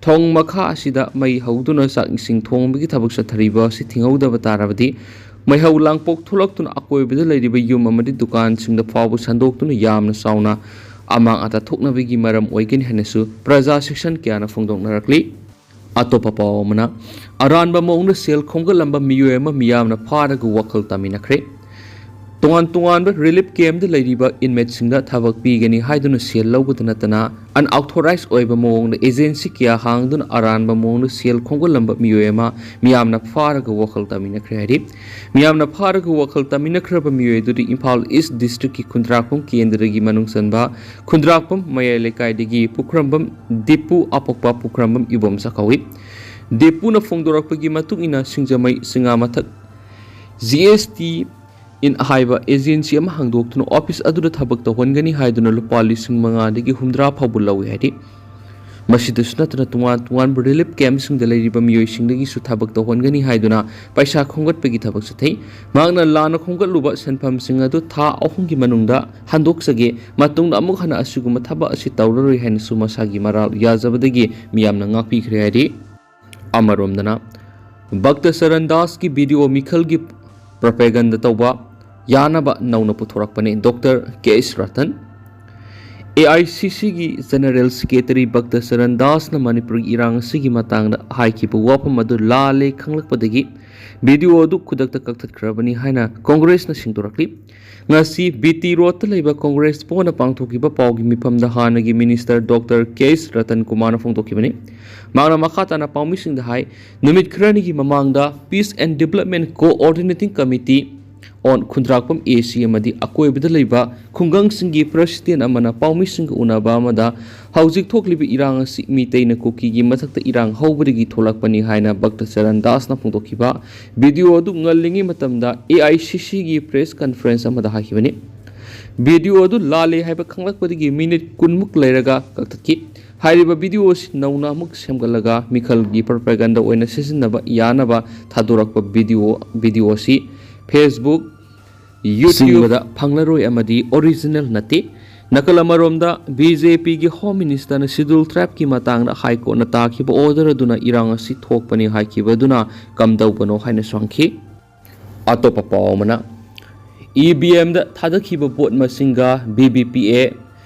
ꯊꯣꯡ ꯃꯈꯥ ꯑꯁꯤꯗ ꯃꯩ ꯍꯧꯗꯨꯅ ꯆꯥꯛ ꯏꯁꯤꯡ ꯊꯣꯡꯕꯒꯤ ꯊꯕꯛ ꯆꯠꯊꯔꯤꯕ ꯑꯁꯤ ꯊꯤꯡꯍꯧꯗꯕ ꯇꯥꯔꯕꯗꯤ ꯃꯩꯍꯧ ꯂꯥꯡꯄꯣꯛ ꯊꯣꯛꯂꯛꯇꯨꯅ ꯑꯀꯣꯏꯕꯗ ꯂꯩꯔꯤꯕ ꯌꯨꯝ ꯑꯃꯗꯤ ꯗꯨꯀꯥꯟꯁꯤꯡꯗ ꯐꯥꯎꯕ ꯁꯟꯗꯣꯛꯇꯨꯅ ꯌꯥꯝꯅ ꯆꯥꯎꯅ ꯑꯃꯥꯡ ꯑꯇꯥ ꯊꯣꯛꯅꯕꯒꯤ ꯃꯔꯝ ꯑꯣꯏꯒꯅꯤ ꯍꯥꯏꯅꯁꯨ ꯄ꯭ꯔꯖꯥ ꯁꯦꯛꯁꯟ ꯀꯌꯥꯅ ꯐꯣꯡꯗꯣꯛꯅꯔꯛꯂꯤ꯫ ꯑꯇꯣꯞꯄ ꯄꯥꯎ ꯑꯃꯅ, ꯑꯔꯥꯟꯕ ꯃꯑꯣꯡꯗ ꯁꯦꯜ ꯈꯣꯝꯒꯠꯂꯝꯕ ꯃꯤꯑꯣꯏ ꯑꯃ ꯃꯤꯌꯥꯝꯅ ꯐꯥꯔꯒ ꯋꯥꯈꯜ ꯇꯥꯃꯤꯟꯅꯈ꯭ꯔꯦ꯫ ꯇꯣꯉꯥꯟ ꯇꯣꯉꯥꯟꯕ relief campꯗ ꯂꯩꯔꯤꯕ inmateꯁꯤꯡꯗ ꯊꯕꯛ ꯄꯤꯒꯅꯤ ꯍꯥꯏꯗꯨꯅ ꯁꯦꯜ ꯂꯧꯕꯗ ꯅꯠꯇꯅ unauthorized ꯑꯣꯏꯕ ꯃꯑꯣꯡꯗ agency ꯀꯌꯥ ꯍꯥꯡꯗꯨꯅ ꯑꯔꯥꯟꯕ ꯃꯑꯣꯡꯗ ꯁꯦꯜ ꯈꯣꯝꯒꯠꯂꯝꯕ ꯃꯤꯑꯣꯏ ꯑꯃ ꯃꯤꯌꯥꯝꯅ ꯐꯥꯔꯒ ꯋꯥꯈꯜ ꯇꯥꯃꯤꯟꯅꯈ꯭ꯔꯦ ꯍꯥꯏꯔꯤ꯫ ꯃꯤꯌꯥꯝꯅ ꯐꯥꯔꯒ ꯋꯥꯈꯜ ꯇꯥꯃꯤꯟꯅꯈ꯭ꯔꯕ ꯃꯤꯑꯣꯏ ꯑꯗꯨꯗꯤ ꯏꯝꯐꯥꯜ East districtꯀꯤ ꯈꯨꯟꯗ꯭ꯔꯥꯛꯄꯝ ꯀꯦꯟꯗ꯭ꯔꯒꯤ ꯃꯅꯨꯡ ꯆꯟꯕ ꯈꯨꯟꯗ꯭ꯔꯥꯛꯄꯝ ꯃꯌꯥꯏ ꯂꯩꯀꯥꯏꯗꯒꯤ ꯄꯨꯈ꯭ꯔꯝꯕꯝ ꯗꯤꯄꯨ ꯑꯄꯣꯛꯄ ꯄꯨꯈ꯭ꯔꯝꯕꯝ ꯏꯕꯣꯝꯆꯥ ꯀꯧꯏ꯫ ꯗꯤꯄꯨꯅ ꯐꯣꯡꯗꯣꯔꯛꯄꯒꯤ ꯃꯇꯨꯡ ꯏꯟꯅ ꯁꯤꯡꯖꯃꯩ ꯁꯤꯡꯉꯥꯃꯊꯛ ꯖꯤ ꯑꯦꯁ ꯇꯤ ꯏꯟ ꯍꯥꯏꯕ agency ꯑꯃ ꯍꯥꯡꯗꯣꯛꯇꯨꯅ office ꯑꯗꯨꯗ ꯊꯕꯛ ꯇꯧꯍꯟꯒꯅꯤ ꯍꯥꯏꯗꯨꯅ ꯂꯨꯄꯥ ꯂꯤꯁꯤꯡ ꯃꯉꯥꯗꯒꯤ ꯍꯨꯝꯗ꯭ꯔꯥ ꯐꯥꯎꯕ ꯂꯧꯏ ꯍꯥꯏꯔꯤ꯫ ꯃꯁꯤꯗꯁꯨ ꯅꯠꯇꯅ ꯇꯣꯉꯥꯟ ꯇꯣꯉꯥꯟꯕ relief campꯁꯤꯡꯗ ꯂꯩꯔꯤꯕ ꯃꯤꯑꯣꯏꯁꯤꯡꯗꯒꯤꯁꯨ ꯊꯕꯛ ꯇꯧꯍꯟꯒꯅꯤ ꯍꯥꯏꯗꯨꯅ ꯄꯩꯁꯥ ꯈꯣꯝꯒꯠꯄꯒꯤ ꯊꯕꯛ ꯆꯠꯊꯩ꯫ ꯃꯍꯥꯛꯅ ꯂꯥꯟꯅ ꯈꯣꯝꯒꯠꯂꯨꯕ ꯁꯦꯟꯐꯝꯁꯤꯡ ꯑꯗꯨ ꯊꯥ ꯑꯍꯨꯝꯒꯤ ꯃꯅꯨꯡꯗ ꯍꯟꯗꯣꯛꯆꯒꯦ, ꯃꯇꯨꯡꯗ ꯑꯃꯨꯛ ꯍꯟꯅ ꯑꯁꯤꯒꯨꯝꯕ ꯊꯕꯛ ꯑꯁꯤ ꯇꯧꯔꯔꯣꯏ ꯍꯥꯏꯅꯁꯨ ꯃꯁꯥꯒꯤ ꯃꯔꯥꯜ ꯌꯥꯖꯕꯗꯒꯤ ꯃꯤꯌꯥꯝꯅ ꯉꯥꯛꯄꯤꯈ꯭ꯔꯦ ꯍꯥꯏꯔꯤ꯫ ꯑꯃꯔꯣꯝꯗꯅ, ꯚꯛꯇ ꯆꯔꯟ ꯗꯥꯁꯀꯤ video ꯃꯤꯈꯜꯒꯤ propaganda ꯇꯧꯕ ꯌꯥꯅꯕ ꯅꯧꯅ ꯄꯨꯊꯣꯔꯛꯄꯅꯤ doctor K S Ratan. A I C ꯁꯤꯒꯤ General Secretary ꯚꯛꯇ ꯆꯔꯟ ꯗꯥꯁꯅ ꯃꯅꯤꯄꯨꯔꯒꯤ ꯏꯔꯥꯡ ꯑꯁꯤꯒꯤ ꯃꯇꯥꯡꯗ ꯍꯥꯏꯈꯤꯕ ꯋꯥꯐꯝ ꯑꯗꯨ ꯂꯥꯜꯂꯦ ꯈꯪꯂꯛꯄꯗꯒꯤ video ꯑꯗꯨ ꯈꯨꯗꯛꯇ ꯀꯛꯊꯠꯈ꯭ꯔꯕꯅꯤ ꯍꯥꯏꯅ ꯀꯣꯡꯒ꯭ꯔꯦꯁꯅ ꯁꯦꯡꯗꯣꯔꯛꯂꯤ꯫ ꯉꯁꯤ ꯕꯤ ꯇꯤ ꯔꯣꯗꯇ ꯂꯩꯕ ꯀꯣꯡꯒ꯭ꯔꯦꯁ ꯚꯋꯟꯗ ꯄꯥꯡꯊꯣꯛꯈꯤꯕ ꯄꯥꯎꯒꯤ ꯃꯤꯐꯝꯗ ꯍꯥꯟꯅꯒꯤ ꯃꯤꯅꯤꯁꯇꯔ ꯗꯣꯛꯇꯔ ꯀꯦ ꯑꯦꯁ ꯔꯇꯟ ꯀꯨꯃꯥꯔꯅ ꯐꯣꯡꯗꯣꯛꯈꯤꯕꯅꯤ꯫ ꯃꯍꯥꯛꯅ ꯃꯈꯥ ꯇꯥꯅ ꯄꯥꯎꯃꯤꯁꯤꯡꯗ ꯍꯥꯏ, ꯅꯨꯃꯤꯠ ꯈꯔꯅꯤꯒꯤ ꯃꯃꯥꯡꯗ Peace and Development Coordinating Committee on ꯈꯨꯟꯗ꯭ꯔꯥꯛꯄꯝ ꯑꯦ ꯁꯤ ꯑꯃꯗꯤ ꯑꯀꯣꯏꯕꯗ ꯂꯩꯕ ꯈꯨꯡꯒꯪꯁꯤꯡꯒꯤ ꯄ꯭ꯔꯁꯤꯗꯦꯟ ꯑꯃꯅ ꯄꯥꯎꯃꯤꯁꯤꯡꯒ ꯎꯅꯕ ꯑꯃꯗ ꯍꯧꯖꯤꯛ ꯊꯣꯛꯂꯤꯕ ꯏꯔꯥꯡ ꯑꯁꯤ ꯃꯤꯇꯩꯅ ꯀꯨꯀꯤꯒꯤ ꯃꯊꯛꯇ ꯏꯔꯥꯡ ꯍꯧꯕꯗꯒꯤ ꯊꯣꯛꯂꯛꯄꯅꯤ ꯍꯥꯏꯅ ꯚꯛꯇ ꯆꯔꯟ ꯗꯥꯁꯅ ꯐꯣꯡꯗꯣꯛꯈꯤꯕ ꯚꯤꯗꯤꯑꯣ ꯑꯗꯨ ꯉꯜꯂꯤꯉꯩ ꯃꯇꯝꯗ ꯑꯦ ꯑꯥꯏ ꯁꯤ ꯁꯤꯒꯤ ꯄ꯭ꯔꯦꯁ ꯀꯟꯐꯔꯦꯟꯁ ꯑꯃꯗ ꯍꯥꯏꯈꯤꯕꯅꯤ꯫ ꯚꯤꯗꯤꯑꯣ ꯑꯗꯨ ꯂꯥꯜꯂꯦ ꯍꯥꯏꯕ ꯈꯪꯂꯛꯄꯗꯒꯤ ꯃꯤꯅꯤꯠ ꯀꯨꯟꯃꯨꯛ ꯂꯩꯔꯒ ꯀꯛꯊꯠꯈꯤ꯫ ꯍꯥꯏꯔꯤꯕ ꯚꯤꯗꯤꯑꯣ ꯑꯁꯤ ꯅꯧꯅ ꯑꯃꯨꯛ ꯁꯦꯝꯒꯠꯂꯒ ꯃꯤꯈꯜꯒꯤ ꯄ꯭ꯔꯣꯄꯥꯒꯥꯟꯗꯥ ꯑꯣꯏꯅ ꯁꯤꯖꯤꯟꯅꯕ ꯌꯥꯅꯕ ꯊꯥꯗꯣꯔꯛꯄ ꯚꯤꯗꯤꯑꯣ, ꯚꯤꯗꯤꯑꯣ ꯑꯁꯤ Facebook, YouTube ꯁꯤꯡꯕꯗ ꯐꯪꯂꯔꯣꯏ ꯑꯃꯗꯤ ꯑꯣꯔꯤꯖꯤꯅꯦꯜ ꯅꯠꯇꯦ꯫ ꯅꯥꯀꯜ ꯑꯃꯔꯣꯝꯗ, ꯕꯤ ꯖꯦ ꯄꯤꯒꯤ ꯍꯣꯝ ꯃꯤꯅꯤꯁꯇꯔꯅ ꯁꯤꯗꯨꯜ ꯇ꯭ꯔꯥꯏꯕꯀꯤ ꯃꯇꯥꯡꯗ ꯍꯥꯏ ꯀꯣꯔꯠꯅ ꯇꯥꯈꯤꯕ ꯑꯣꯔꯗꯔ ꯑꯗꯨꯅ ꯏꯔꯥꯡ ꯑꯁꯤ ꯊꯣꯛꯄꯅꯤ ꯍꯥꯏꯈꯤꯕ ꯑꯗꯨꯅ ꯀꯝꯗꯧꯕꯅꯣ ꯍꯥꯏꯅꯁꯨ ꯍꯪꯈꯤ꯫ ꯑꯇꯣꯞꯄ ꯄꯥꯎ ꯑꯃꯅ, ꯏ ꯚꯤ ꯑꯦꯝꯗ ꯊꯥꯗꯈꯤꯕ ꯚꯣꯠ ꯃꯁꯤꯡꯒ V V P A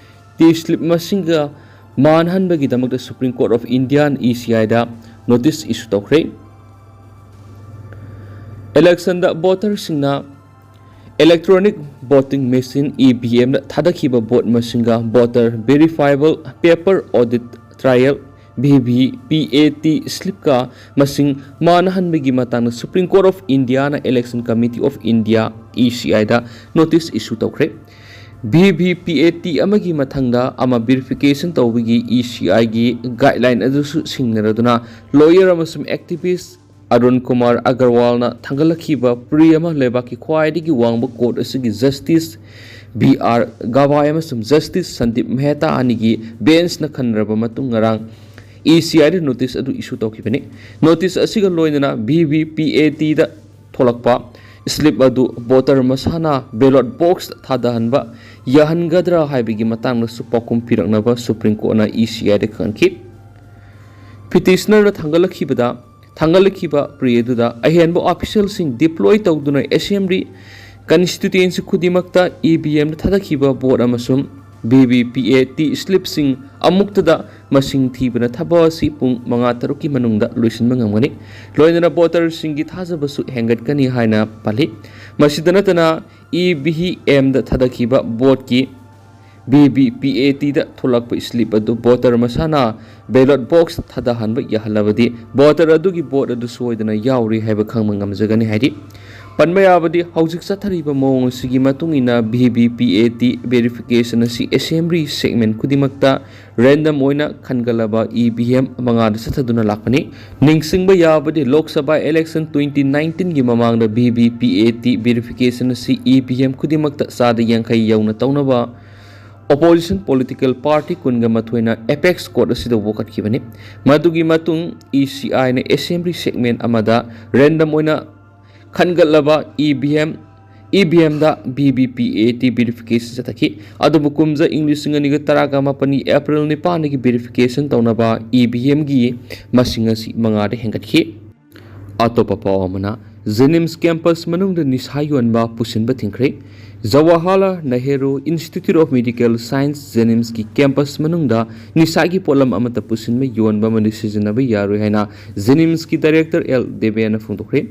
T slip ꯃꯁꯤꯡꯒ ꯃꯥꯟꯍꯟꯕꯒꯤꯗꯃꯛꯇ Supreme Court of Indiaꯅ ꯏ ꯁꯤ ꯑꯥꯏꯗ ꯅꯣꯇꯤꯁ ꯏꯁꯨ ꯇꯧꯈ꯭ꯔꯦ꯫ ꯏꯂꯦꯛꯁꯟꯗ ꯚꯣꯇꯔꯁꯤꯡꯅ electronic voting machine E V ꯑꯦꯝꯗ ꯊꯥꯗꯈꯤꯕ ꯚꯣꯠ ꯃꯁꯤꯡꯒ voter verifiable paper audit trail V V P A T ꯁ꯭ꯂꯤꯞꯀ ꯃꯁꯤꯡ ꯃꯥꯟꯅꯍꯟꯕꯒꯤ ꯃꯇꯥꯡꯗ Supreme Court of Indiaꯅ Election Committee of India, E C ꯑꯥꯏꯗ ꯅꯣꯇꯤꯁ ꯏꯁꯨ ꯇꯧꯈ꯭ꯔꯦ꯫ V V P A T ꯑꯃꯒꯤ ꯃꯊꯪꯗ ꯑꯃ ꯚꯦꯔꯤꯐꯤꯀꯦꯁꯟ ꯇꯧꯕꯒꯤ ꯏ ꯁꯤ ꯑꯥꯏꯒꯤ ꯒꯥꯏꯗꯂꯥꯏꯟ ꯑꯗꯨꯁꯨ ꯁꯤꯡꯅꯔꯗꯨꯅ ꯂꯣꯌꯔ ꯑꯃꯁꯨꯡ ꯑꯦꯛꯇꯤꯚꯤꯁ ꯑꯔꯨꯟ ꯀꯨꯃꯥꯔ ꯑꯒꯔꯋꯥꯜꯅ ꯊꯥꯡꯒꯠꯂꯛꯈꯤꯕ ꯄ꯭ꯔꯤ ꯑꯃ ꯂꯩꯕꯥꯛꯀꯤ ꯈ꯭ꯋꯥꯏꯗꯒꯤ ꯋꯥꯡꯕ ꯀꯣꯔꯠ ꯑꯁꯤꯒꯤ ꯖꯁꯇꯤꯁ ꯕꯤ ꯑꯥꯔ ꯒꯚꯥꯏ ꯑꯃꯁꯨꯡ ꯖꯁꯇꯤꯁ ꯁꯟꯗꯤꯞ ꯃꯦꯍꯇꯥ ꯑꯅꯤꯒꯤ ꯕꯦꯟꯁꯅ ꯈꯟꯅꯔꯕ ꯃꯇꯨꯡ ꯉꯔꯥꯡ ꯏ ꯁꯤ ꯑꯥꯏꯗ ꯅꯣꯇꯤꯁ ꯑꯗꯨ ꯏꯁꯨ ꯇꯧꯈꯤꯕꯅꯤ꯫ ꯅꯣꯇꯤꯁ ꯑꯁꯤꯒ ꯂꯣꯏꯅꯅ ꯚꯤ ꯚꯤ ꯄꯤ ꯑꯦ ꯇꯤꯗ ꯊꯣꯛꯂꯛꯄ ꯁ꯭ꯂꯤꯞ ꯑꯗꯨ ꯚꯣꯇꯔ ꯃꯁꯥꯅ ꯕꯦꯂꯣꯠ ꯕꯣꯛꯁꯇ ꯊꯥꯗꯍꯟꯕ ꯌꯥꯍꯟꯒꯗ꯭ꯔꯥ ꯍꯥꯏꯕꯒꯤ ꯃꯇꯥꯡꯗꯁꯨ ꯄꯥꯎꯈꯨꯝ ꯄꯤꯔꯛꯅꯕ ꯁꯨꯄ꯭ꯔꯤꯝ ꯀꯣꯔꯠꯅ ꯏ ꯁꯤ ꯑꯥꯏꯗ ꯈꯪꯍꯟꯈꯤ꯫ ꯄꯤꯇꯤꯁꯅꯔꯅ ꯊꯥꯡꯒꯠꯂꯛꯈꯤꯕꯗ, ꯊꯥꯡꯒꯠꯂꯛꯈꯤꯕ ꯄ꯭ꯔꯤ ꯑꯗꯨꯗ ꯑꯍꯦꯟꯕ ꯑꯣꯐꯤꯁꯤꯌꯦꯜꯁꯤꯡ ꯗꯤꯄ꯭ꯂꯣꯏ ꯇꯧꯗꯨꯅ ꯑꯦꯁꯦꯝꯕ꯭ꯂꯤ ꯀꯟꯁꯇꯤꯇ꯭ꯌꯨꯌꯦꯟꯁꯤ ꯈꯨꯗꯤꯡꯃꯛꯇ ꯏ ꯚꯤ ꯑꯦꯝꯗ ꯊꯥꯗꯈꯤꯕ ꯚꯣꯠ ꯑꯃꯁꯨꯡ V V P A T ꯁ꯭ꯂꯤꯞꯁꯤꯡ ꯑꯃꯨꯛꯇꯗ ꯃꯁꯤꯡ ꯊꯤꯕꯅ ꯊꯕꯛ ꯑꯁꯤ ꯄꯨꯡ ꯃꯉꯥ ꯇꯔꯨꯛꯀꯤ ꯃꯅꯨꯡꯗ ꯂꯣꯏꯁꯤꯟꯕ ꯉꯝꯒꯅꯤ꯫ ꯂꯣꯏꯅꯅ ꯚꯣꯇꯔꯁꯤꯡꯒꯤ ꯊꯥꯖꯕꯁꯨ ꯍꯦꯟꯒꯠꯀꯅꯤ ꯍꯥꯏꯅ ꯄꯜꯂꯤ꯫ ꯃꯁꯤꯗ ꯅꯠꯇꯅ, ꯏ ꯚꯤ ꯑꯦꯝꯗ ꯊꯥꯗꯈꯤꯕ ꯚꯣꯠꯀꯤ ꯚꯤ ꯚꯤ ꯄꯤ ꯑꯦ ꯇꯤꯗ ꯊꯣꯛꯂꯛꯄ ꯁ꯭ꯂꯤꯞ ꯑꯗꯨ ꯚꯣꯇꯔ ꯃꯁꯥꯅ ꯕꯦꯂꯣꯠ ꯕꯣꯛꯁ ꯊꯥꯗꯍꯟꯕ ꯌꯥꯍꯜꯂꯕꯗꯤ ꯚꯣꯇꯔ ꯑꯗꯨꯒꯤ ꯚꯣꯠ ꯑꯗꯨ ꯁꯣꯏꯗꯅ ꯌꯥꯎꯔꯤ ꯍꯥꯏꯕ ꯈꯪꯕ ꯉꯝꯖꯒꯅꯤ ꯍꯥꯏꯔꯤ꯫ ꯄꯟꯕ ꯌꯥꯕꯗꯤ, ꯍꯧꯖꯤꯛ ꯆꯠꯊꯔꯤꯕ ꯃꯑꯣꯡ ꯑꯁꯤꯒꯤ ꯃꯇꯨꯡ ꯏꯟꯅ V V P A T verification ꯑꯁꯤ ꯑꯦꯁꯦꯝꯕ꯭ꯂꯤ ꯁꯦꯒꯃꯦꯟ ꯈꯨꯗꯤꯡꯃꯛꯇ ꯔꯦꯟꯗꯝ ꯑꯣꯏꯅ ꯈꯟꯒꯠꯂꯕ ꯏ ꯚꯤ ꯑꯦꯝ ꯃꯉꯥꯗ ꯆꯠꯊꯗꯨꯅ ꯂꯥꯛꯄꯅꯤ꯫ ꯅꯤꯡꯁꯤꯡꯕ ꯌꯥꯕꯗꯤ, ꯂꯣꯛ ꯁꯚꯥ ꯏꯂꯦꯛꯁꯟ ꯇ꯭ꯋꯦꯟꯇꯤ ꯅꯥꯏꯟꯇꯤꯟꯒꯤ ꯃꯃꯥꯡꯗ V V P A T verification ꯑꯁꯤ ꯏ ꯚꯤ ꯑꯦꯝ ꯈꯨꯗꯤꯡꯃꯛꯇ ꯆꯥꯗ ꯌꯥꯡꯈꯩ ꯌꯧꯅ ꯇꯧꯅꯕ ꯑꯣꯄꯣꯖꯤꯁꯟ ꯄꯣꯂꯤꯇꯤꯀꯦꯜ ꯄꯥꯔꯇꯤ ꯀꯨꯟꯒ ꯃꯥꯊꯣꯏꯅ ꯑꯦꯄꯦꯛꯁ ꯀꯣꯔꯠ ꯑꯁꯤꯗ ꯋꯥꯀꯠꯈꯤꯕꯅꯤ꯫ ꯃꯗꯨꯒꯤ ꯃꯇꯨꯡ ꯏ ꯁꯤ ꯑꯥꯏꯅ ꯑꯦꯁꯦꯝꯕ꯭ꯂꯤ ꯁꯦꯒꯃꯦꯟ ꯑꯃꯗ ꯔꯦꯟꯗꯝ ꯑꯣꯏꯅ ꯈꯟꯒꯠꯂꯕ E V M, E V ꯑꯦꯝꯗ V V P A T verification ꯆꯠꯊꯈꯤ꯫ ꯑꯗꯨꯕꯨ ꯀꯨꯝꯖꯥ ꯏꯪ ꯂꯤꯁꯤꯡ ꯑꯅꯤꯒ ꯇꯔꯥꯒ ꯃꯥꯄꯟꯒꯤ ꯑꯦꯄ꯭ꯔꯤꯜ ꯅꯤꯄꯥꯟꯗꯒꯤ ꯚꯦꯔꯤꯐꯤꯀꯦꯁꯟ ꯇꯧꯅꯕ ꯏ ꯚꯤ ꯑꯦꯝꯒꯤ ꯃꯁꯤꯡ ꯑꯁꯤ ꯃꯉꯥꯗ ꯍꯦꯟꯒꯠꯈꯤ꯫ ꯑꯇꯣꯞꯄ ꯄꯥꯎ ꯑꯃꯅ, ꯖꯦꯅꯤꯝꯁ ꯀꯦꯝꯄꯁ ꯃꯅꯨꯡꯗ ꯅꯤꯁꯥ ꯌꯣꯟꯕ ꯄꯨꯁꯤꯟꯕ ꯊꯤꯡꯈ꯭ꯔꯦ꯫ Jawaharlal Nehru institute of medical science, ꯖꯦꯅꯤꯝꯁꯀꯤ ꯀꯦꯝꯄꯁ ꯃꯅꯨꯡꯗ ꯅꯤꯁꯥꯒꯤ ꯄꯣꯠꯂꯝ ꯑꯃꯠꯇ ꯄꯨꯁꯤꯟꯕ, ꯌꯣꯟꯕ ꯑꯃꯗꯤ ꯁꯤꯖꯤꯟꯅꯕ ꯌꯥꯔꯣꯏ ꯍꯥꯏꯅ ꯖꯦꯅꯤꯝꯁꯀꯤ ꯗꯥꯏꯔꯦꯛꯇꯔ ꯑꯦꯜ ꯗꯦꯕꯦꯅ ꯐꯣꯡꯗꯣꯛꯈ꯭ꯔꯦ꯫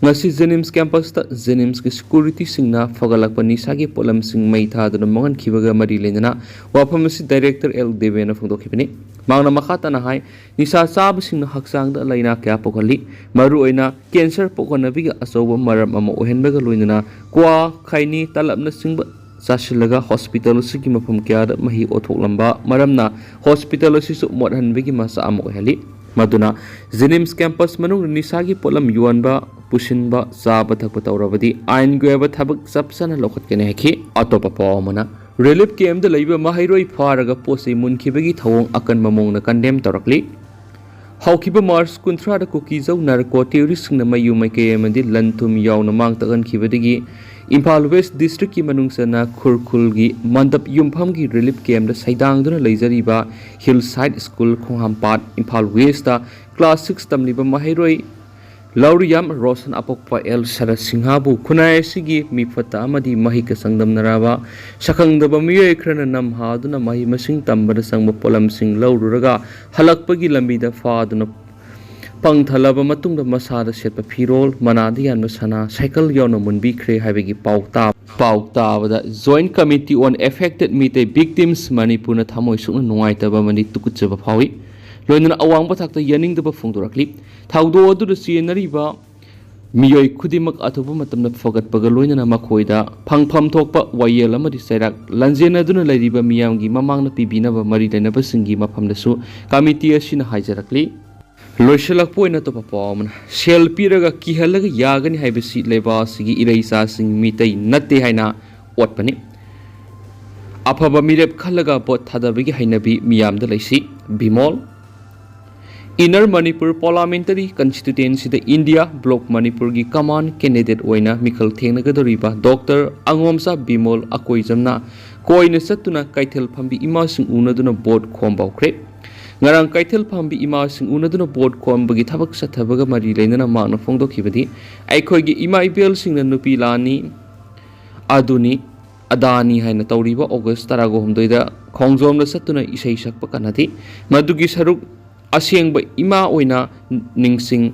ꯉꯁꯤ ꯖꯦꯅꯤꯝꯁ ꯀꯦꯝꯄꯁꯇ ꯖꯦꯅꯤꯝꯁꯀꯤ ꯁꯦꯀ꯭ꯌꯨꯔꯤꯇꯤꯁꯤꯡꯅ ꯐꯒꯠꯂꯛꯄ ꯅꯤꯁꯥꯒꯤ ꯄꯣꯠꯂꯝꯁꯤꯡ ꯃꯩ ꯊꯥꯗꯨꯅ ꯃꯥꯡꯍꯟꯈꯤꯕꯒ ꯃꯔꯤ ꯂꯩꯅꯅ ꯋꯥꯐꯝ ꯑꯁꯤ ꯗꯥꯏꯔꯦꯛꯇꯔ ꯑꯦꯜ ꯗꯦꯕꯦꯅ ꯐꯣꯡꯗꯣꯛꯈꯤꯕꯅꯤ꯫ ꯃꯍꯥꯛꯅ ꯃꯈꯥ ꯇꯥꯅ ꯍꯥꯏ, ꯅꯤꯁꯥ ꯆꯥꯕꯁꯤꯡꯅ ꯍꯛꯆꯥꯡꯗ ꯂꯥꯏꯅꯥ ꯀꯌꯥ ꯄꯣꯛꯍꯜꯂꯤ꯫ ꯃꯔꯨꯑꯣꯏꯅ ꯀꯦꯟꯁꯔ ꯄꯣꯛꯍꯟꯅꯕꯒꯤ ꯑꯆꯧꯕ ꯃꯔꯝ ꯑꯃ ꯑꯣꯏꯍꯟꯕꯒ ꯂꯣꯏꯅꯅ ꯀ꯭ꯋꯥ, ꯈꯩꯅꯤ, ꯇꯂꯞꯅꯆꯤꯡꯕ ꯆꯥꯁꯤꯜꯂꯒ ꯍꯣꯁꯄꯤꯇꯥꯜ ꯑꯁꯤꯒꯤ ꯃꯐꯝ ꯀꯌꯥꯗ ꯃꯍꯤ ꯑꯣꯊꯣꯛꯂꯝꯕ ꯃꯔꯝꯅ ꯍꯣꯁꯄꯤꯇꯥꯜ ꯑꯁꯤꯁꯨ ꯃꯣꯠꯍꯟꯕꯒꯤ ꯃꯆꯥꯛ ꯑꯃ ꯑꯣꯏꯍꯜꯂꯤ꯫ ꯃꯗꯨꯅ ꯖꯦꯅꯤꯝꯁ ꯀꯦꯝꯄꯁ ꯃꯅꯨꯡꯗ ꯅꯤꯁꯥꯒꯤ ꯄꯣꯠꯂꯝ ꯌꯣꯟꯕ, ꯄꯨꯁꯤꯟꯕ, ꯆꯥꯕ ꯊꯛꯄ ꯇꯧꯔꯕꯗꯤ ꯑꯥꯏꯟꯒꯤ ꯑꯣꯏꯕ ꯊꯕꯛ ꯆꯞ ꯆꯥꯅ ꯂꯧꯈꯠꯀꯅꯤ ꯍꯥꯏꯈꯤ꯫ ꯑꯇꯣꯞꯄ ꯄꯥꯎ ꯑꯃꯅ, ꯔꯤꯂꯤꯐ ꯀꯦꯝꯗ ꯂꯩꯕ ꯃꯍꯩꯔꯣꯏ ꯐꯥꯔꯒ ꯄꯣꯠ ꯆꯩ ꯃꯨꯟꯈꯤꯕꯒꯤ ꯊꯧꯑꯣꯡ ꯑꯀꯟꯕ ꯃꯑꯣꯡꯗ ꯀꯟꯗꯦꯝ ꯇꯧꯔꯛꯂꯤ꯫ ꯍꯧꯈꯤꯕ ꯃꯥꯔꯆ ꯀꯨꯟꯊ꯭ꯔꯥꯗ ꯀꯨꯀꯤꯖꯧ ꯅꯥꯔꯀꯣ ꯇꯦꯔꯣꯔꯤꯁꯁꯤꯡꯅ ꯃꯌꯨꯝ ꯃꯥꯏꯀꯩ ꯑꯃꯗꯤ ꯂꯟ ꯊꯨꯝ ꯌꯥꯎꯅ ꯃꯥꯡ ꯇꯥꯛꯍꯟꯈꯤꯕꯗꯒꯤ ꯏꯝꯐꯥꯜ ꯋꯦꯁ ꯗꯤꯁꯇ꯭ꯔꯤꯛꯀꯤ ꯃꯅꯨꯡ ꯆꯟꯅ ꯈꯨꯔꯈꯨꯜꯒꯤ ꯃꯟꯗꯞ ꯌꯨꯝꯐꯝꯒꯤ ꯔꯤꯂꯤꯐ ꯀꯦꯝꯗ ꯁꯩꯗꯥꯡꯗꯨꯅ ꯂꯩꯖꯔꯤꯕ hill side school Khonghampat, Imphal west class six ꯇꯝꯂꯤꯕ ꯃꯍꯩꯔꯣꯏ ꯂꯧꯔꯤꯌꯥꯝ ꯔꯣꯁꯟ ꯑꯄꯣꯛꯄ ꯑꯦꯜ ꯁꯔꯠ ꯁꯤꯡꯍꯕꯨ ꯈꯨꯟꯅꯥꯏ ꯑꯁꯤꯒꯤ ꯃꯤꯐꯠꯇ ꯑꯃꯗꯤ ꯃꯍꯩꯒ ꯆꯥꯡꯗꯝꯅꯔꯕ ꯁꯛꯈꯪꯗꯕ ꯃꯤꯑꯣꯏ ꯈꯔꯅ ꯅꯝꯍꯥꯗꯨꯅ ꯃꯍꯩ ꯃꯁꯤꯡ ꯇꯝꯕꯗ ꯆꯪꯕ ꯄꯣꯠꯂꯝꯁꯤꯡ ꯂꯧꯔꯨꯔꯒ ꯍꯜꯂꯛꯄꯒꯤ ꯂꯝꯕꯤꯗ ꯐꯥꯗꯨꯅ ꯄꯪꯊꯜꯂꯕ ꯃꯇꯨꯡꯗ ꯃꯁꯥꯗ ꯁꯦꯠꯄ ꯐꯤꯔꯣꯜ, ꯃꯅꯥꯗ ꯌꯥꯟꯕ ꯁꯅꯥ, ꯁꯥꯏꯀꯜ ꯌꯥꯎꯅ ꯃꯨꯟꯕꯤꯈ꯭ꯔꯦ ꯍꯥꯏꯕꯒꯤ ꯄꯥꯎ ꯇꯥꯕ꯫ ꯄꯥꯎ ꯇꯥꯕꯗ Joint Committee on Affected Meitei Victims ꯃꯅꯤꯄꯨꯔꯅ ꯊꯃꯣꯏ ꯁꯣꯛꯅ ꯅꯨꯡꯉꯥꯏꯇꯕ ꯑꯃꯗꯤ ꯇꯨꯀꯠꯆꯕ ꯐꯥꯎꯏ꯫ ꯂꯣꯏꯅꯅ ꯑꯋꯥꯡꯕ ꯊꯥꯛꯇ ꯌꯥꯅꯤꯡꯗꯕ ꯐꯣꯡꯗꯣꯔꯛꯂꯤ꯫ ꯊꯧꯗꯣꯛ ꯑꯗꯨꯗ ꯆꯦꯟꯅꯔꯤꯕ ꯃꯤꯑꯣꯏ ꯈꯨꯗꯤꯡꯃꯛ ꯑꯊꯨꯕ ꯃꯇꯝꯗ ꯐꯒꯠꯄꯒ ꯂꯣꯏꯅꯅ ꯃꯈꯣꯏꯗ ꯐꯪꯐꯝ ꯊꯣꯛꯄ ꯋꯥꯌꯦꯜ ꯑꯃꯗꯤ ꯆꯩꯔꯥꯛ ꯂꯥꯟꯖꯦꯟꯅꯗꯨꯅ ꯂꯩꯔꯤꯕ ꯃꯤꯌꯥꯝꯒꯤ ꯃꯃꯥꯡꯗ ꯄꯤꯕꯤꯅꯕ ꯃꯔꯤ ꯂꯩꯅꯕꯁꯤꯡꯒꯤ ꯃꯐꯝꯗꯁꯨ ꯀꯃꯤꯇꯤ ꯑꯁꯤꯅ ꯍꯥꯏꯖꯔꯛꯂꯤ꯫ ꯂꯣꯏꯁꯤꯜꯂꯛꯄ ꯑꯣꯏꯅ ꯑꯇꯣꯞꯄ ꯄꯥꯎ ꯑꯃꯅ, ꯁꯦꯜ ꯄꯤꯔꯒ ꯀꯤꯍꯜꯂꯒ ꯌꯥꯒꯅꯤ ꯍꯥꯏꯕꯁꯤ ꯂꯩꯕꯥꯛ ꯑꯁꯤꯒꯤ ꯏꯔꯩ ꯏꯆꯥꯁꯤꯡ ꯃꯤꯇꯩ ꯅꯠꯇꯦ ꯍꯥꯏꯅ ꯑꯣꯠꯄꯅꯤ꯫ ꯑꯐꯕ ꯃꯤꯔꯦꯞ ꯈꯜꯂꯒ ꯚꯣꯠ ꯊꯥꯗꯕꯒꯤ ꯍꯩꯅꯕꯤ ꯃꯤꯌꯥꯝꯗ ꯂꯩꯁꯤ꯫ Bimol. Inner Manipur Parliamentary Constituencyꯗ India Bloc ꯃꯅꯤꯄꯨꯔꯒꯤ ꯀꯃꯥꯟ ꯀꯦꯟꯗꯤꯗꯦꯠ ꯑꯣꯏꯅ ꯃꯤꯈꯜ ꯊꯦꯡꯅꯒꯗꯧꯔꯤꯕ ꯗꯣꯛꯇꯔ ꯑꯉꯣꯝꯆꯥ ꯕꯤꯃꯣꯜ ꯑꯀꯣꯏꯖꯝꯅ ꯀꯣꯏꯅ ꯆꯠꯇꯨꯅ ꯀꯩꯊꯦꯜ ꯐꯝꯕꯤ ꯏꯃꯥꯁꯤꯡ ꯎꯅꯗꯨꯅ ꯚꯣꯠ ꯈꯣꯝꯕ ꯍꯧꯈ꯭ꯔꯦ꯫ ꯉꯔꯥꯡ ꯀꯩꯊꯦꯜ ꯐꯝꯕꯤ ꯏꯃꯥꯁꯤꯡ ꯎꯅꯗꯨꯅ ꯚꯣꯠ ꯈꯣꯝꯕꯒꯤ ꯊꯕꯛ ꯆꯠꯊꯕꯒ ꯃꯔꯤ ꯂꯩꯅꯅ ꯃꯍꯥꯛꯅ ꯐꯣꯡꯗꯣꯛꯈꯤꯕꯗꯤ, ꯑꯩꯈꯣꯏꯒꯤ ꯏꯃꯥ ꯏꯕꯦꯜꯁꯤꯡꯅ ꯅꯨꯄꯤ ꯂꯥꯟꯅꯤ, ꯑꯗꯨꯅꯤ, ꯑꯗꯥꯅꯤ ꯍꯥꯏꯅ ꯇꯧꯔꯤꯕ ꯑꯣꯒꯁ ꯇꯔꯥꯒ ꯍꯨꯝꯗꯣꯏꯗ ꯈꯣꯡꯖꯣꯝꯗ ꯆꯠꯇꯨꯅ ꯏꯁꯩ ꯁꯛꯄ ꯀꯥꯟꯅꯗꯦ꯫ ꯃꯗꯨꯒꯤ ꯁꯔꯨꯛ ꯑꯁꯦꯡꯕ ꯏꯃꯥ ꯑꯣꯏꯅ ꯅꯤꯡꯁꯤꯡ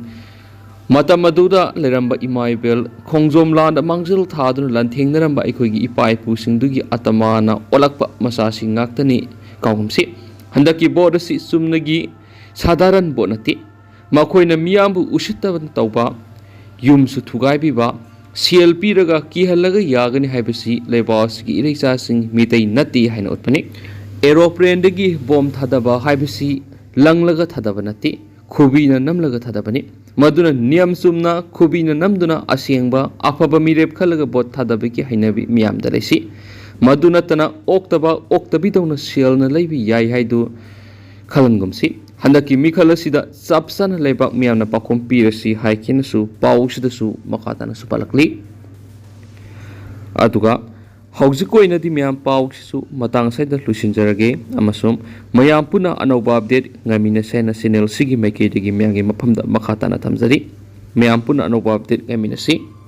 ꯃꯇꯝ ꯑꯗꯨꯗ ꯂꯩꯔꯝꯕ ꯏꯃꯥ ꯏꯕꯦꯜ ꯈꯣꯡꯖꯣꯝ ꯂꯥꯟꯗ ꯃꯥꯡꯖꯤꯜ ꯊꯥꯗꯨꯅ ꯂꯥꯟꯊꯦꯡꯅꯔꯝꯕ ꯑꯩꯈꯣꯏꯒꯤ ꯏꯄꯥ ꯏꯄꯨꯁꯤꯡꯗꯨꯒꯤ ꯑꯇꯃꯥꯅ ꯑꯣꯜꯂꯛꯄ ꯃꯆꯥꯁꯤꯡ ꯉꯥꯛꯇꯅꯤ ꯀꯥꯎꯒꯨꯝꯁꯤ꯫ ꯍꯟꯗꯛꯀꯤ ꯚꯣꯠ ꯑꯁꯤ ꯆꯨꯝꯅꯒꯤ ꯁꯥꯙꯥꯔꯟ ꯚꯣꯠ ꯅꯠꯇꯦ꯫ ꯃꯈꯣꯏꯅ ꯃꯤꯌꯥꯝꯕꯨ ꯎꯁꯤꯠꯇꯕ ꯇꯧꯕ, ꯌꯨꯝꯁꯨ ꯊꯨꯒꯥꯏꯕꯤꯕ, ꯁꯦꯜ ꯄꯤꯔꯒ ꯀꯤꯍꯜꯂꯒ ꯌꯥꯒꯅꯤ ꯍꯥꯏꯕꯁꯤ ꯂꯩꯕꯥꯛ ꯑꯁꯤꯒꯤ ꯏꯔꯩꯆꯥꯁꯤꯡ ꯃꯤꯇꯩ ꯅꯠꯇꯦ ꯍꯥꯏꯅ ꯎꯠꯄꯅꯤ꯫ ꯑꯦꯔꯣꯄ꯭ꯂꯦꯟꯗꯒꯤ ꯕꯣꯝ ꯊꯥꯗꯕ ꯍꯥꯏꯕꯁꯤ ꯂꯪꯂꯒ ꯊꯥꯗꯕ ꯅꯠꯇꯦ, ꯈꯨꯕꯤꯅ ꯅꯝꯂꯒ ꯊꯥꯗꯕꯅꯤ꯫ ꯃꯗꯨꯅ ꯅꯤꯌꯝ ꯆꯨꯝꯅ ꯈꯨꯕꯤꯅ ꯅꯝꯗꯨꯅ ꯑꯁꯦꯡꯕ ꯑꯐꯕ ꯃꯤꯔꯦꯞ ꯈꯜꯂꯒ ꯚꯣꯠ ꯊꯥꯗꯕꯒꯤ ꯍꯩꯅꯕꯤ ꯃꯤꯌꯥꯝꯗ ꯂꯩꯁꯤ꯫ ꯃꯗꯨ ꯅꯠꯇꯅ ꯑꯣꯛꯇꯕ ꯑꯣꯛꯇꯕꯤꯗꯧꯅ ꯁꯦꯜꯅ ꯂꯩꯕ ꯌꯥꯏ ꯍꯥꯏꯗꯨ ꯈꯜꯍꯟꯒꯨꯝꯁꯤ꯫ ꯍꯟꯗꯛꯀꯤ ꯃꯤꯈꯜ ꯑꯁꯤꯗ ꯆꯞ ꯆꯥꯅ ꯂꯩꯕꯥꯛ ꯃꯤꯌꯥꯝꯅ ꯄꯥꯎꯈꯨꯝ ꯄꯤꯔꯁꯤ ꯍꯥꯏꯈꯤꯅꯁꯨ ꯄꯥꯎꯁꯤꯗꯁꯨ ꯃꯈꯥ ꯇꯥꯅꯁꯨ ꯄꯜꯂꯛꯂꯤ꯫ ꯑꯗꯨꯒ ꯍꯧꯖꯤꯛ ꯑꯣꯏꯅꯗꯤ ꯃꯌꯥꯝ ꯄꯥꯎꯁꯤꯁꯨ ꯃꯇꯥꯡ ꯑꯁꯤꯗ ꯂꯣꯏꯁꯤꯟꯖꯔꯒꯦ ꯑꯃꯁꯨꯡ ꯃꯌꯥꯝ ꯄꯨꯟꯅ ꯑꯅꯧꯕ ꯑꯞꯗꯦꯠ ꯉꯥꯏꯃꯤꯟꯅꯁꯦ ꯍꯥꯏꯅ ꯆꯦꯅꯦꯜꯁꯤꯒꯤ ꯃꯥꯏꯀꯩꯗꯒꯤ ꯃꯌꯥꯝꯒꯤ ꯃꯐꯝꯗ ꯃꯈꯥ ꯇꯥꯅ ꯊꯝꯖꯔꯤ꯫ ꯃꯌꯥꯝ ꯄꯨꯟꯅ ꯑꯅꯧꯕ ꯑꯞꯗꯦꯠ ꯉꯥꯏꯃꯤꯟꯅꯁꯤ꯫